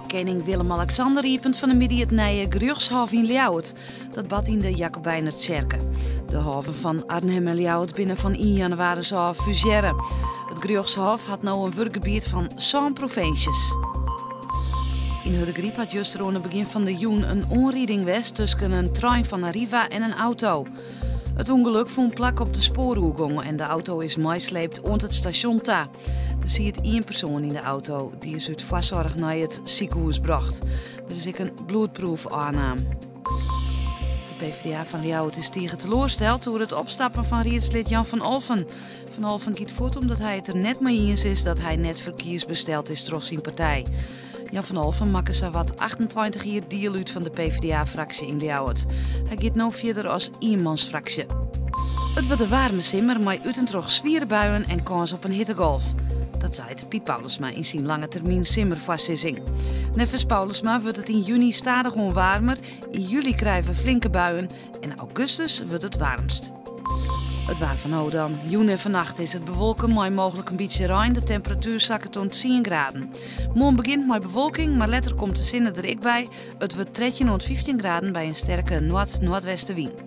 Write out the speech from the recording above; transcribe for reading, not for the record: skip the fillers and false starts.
Kening Willem-Alexander iepent fan 'e middei it nije gerjochtshôf yn Ljouwert. Dat bart yn de Jakobijnertsjerke. De hôven fan Arnhem en Ljouwert binne fan ien jannewaris ôf fusearre. It gerjochtshôf hat no in wurkgebiet fan sân provinsjes. Yn Hurdegaryp hat juster oan it begjin fan de jûn in oanriding west tusken in trein fan Arriva en in auto. It ûngelok fûn plak op de spoaroergong en de auto is meisleept oant it stasjon ta. Der siet ien persoan yn de auto, dy is út foarsoarch nei it sikehûs brocht. Der is ek in bloedproef ôfnaam. De PvdA fan Ljouwert is tige teloarsteld oer it opstappen fan riedslid Jan van Olffen. Van Olffen giet fuort omdat hy it der net mei iens is dat hy net ferkiesbesteld is troch syn partij. Jan van Olffen makke sawat 28 jier diel út fan de PvdA-fraksje yn Ljouwert. Hy giet no fierder as ienmansfraksje. It wurdt in waarme simmer mei út en troch swiere buien en kâns op in hittegolf. Dat seit Piet Paulusma yn syn lange termyn simmerfoarsizzing. Neffens Paulusma wurdt it yn juny stadichoan waarmer, yn july krije we flinke buien en augustus wurdt it waarmst. It waar fan no dan. Jûn en fannacht is it bewolke mei mooglik in bytsje rein. De temperatuer sakket oant 10 graden. Moarn begjint mei bewolking, mar letter komt de sinne der ek by. It wurdt 13 oant 15 graden by in sterke noard-noardwestewyn.